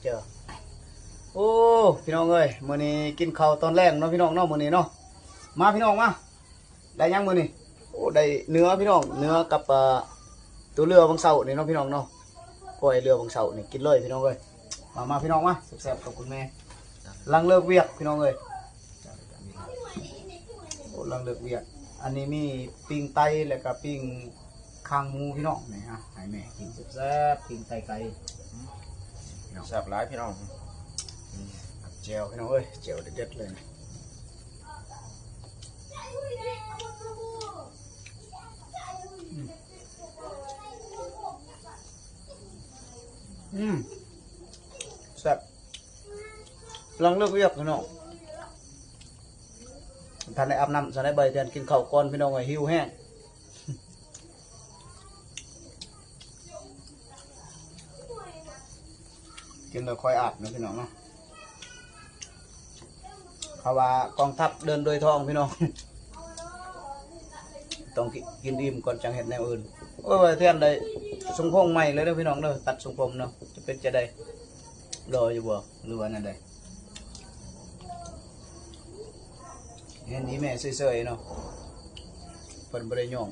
ເຈີ ໂອ້ ພີ່ນ້ອງເອີຍ ມື້ນີ້ກິນເຂົ້າຕອນແລງເນາະ ພີ່ນ້ອງເນາະ ມື້ນີ້ເນາະ. ມາ ພີ່ນ້ອງມາ. ໄດ້ຫຍັງມື້ນີ້? ໂອ້ ໄດ້ເນື້ອ ພີ່ນ້ອງ ເນື້ອກັບ ເອີ ໂຕເຫຼືອວັງເສົານີ້ເນາະ ພີ່ນ້ອງເນາະ. ກ້ອຍເຫຼືອວັງເສົານີ້ ກິນເລີຍ ພີ່ນ້ອງເອີຍ. ມາ ມາ ພີ່ນ້ອງມາ ແຊບໆ ກັບຄຸນແມ່ ຫຼັງເລີກວຽກ ພີ່ນ້ອງເອີຍ. ໂອ້ ຫຼັງເລີກວຽກ ອັນນີ້ມີປີ້ງໄກ່ ແລ້ວກໍປີ້ງຄາງໝູ ພີ່ນ້ອງ. ນີ້ ອ່ະ ໃຫ້ແມ່ກິນແຊບໆ ປີ້ງໄກ່ໄກ່ ແຊບຫຼາຍ ພີ່ນ້ອງ. ແຈ່ວ ພີ່ນ້ອງເອີຍ ແຈ່ວເດັດໆ ເລີຍ. ອືມ ແຊບ. ຫຼັງເລີກວຽກ ພີ່ນ້ອງ ທັນໄດ້ອາບນ້ຳ ທັນໄດ້ ບ່າວແທ່ນກິນເຂົ້າກ່ອນ ພີ່ນ້ອງເອີຍ ຫິວແຮງ. ກິນແລ້ວຄ່ອຍອາບເນາະ ພີ່ນ້ອງເນາະ. ເຂົາວ່າກອງທັບເດີນໂດຍທ້ອງ ພີ່ນ້ອງ ຕ້ອງກິນອີ່ມກ່ອນ ຈັ່ງເຮັດແນວອື່ນ. ໂອ້ຍ ບ່າວແທ່ນໄດ້ຊົງຜົມໃໝ່ເລີຍເດີ ພີ່ນ້ອງເດີ ຕັດຊົງຜົມເນາະ. ຈະເປັນຈັ່ງໃດ ຫຼໍ່ຢູ່ບໍ່ ຫຼືວ່າແນວໃດ? ເຫັນອີ່ແມ່ເຊີຍໆ ເນາະ ເພິ່ນບໍ່ໄດ້ຍ້ອງ.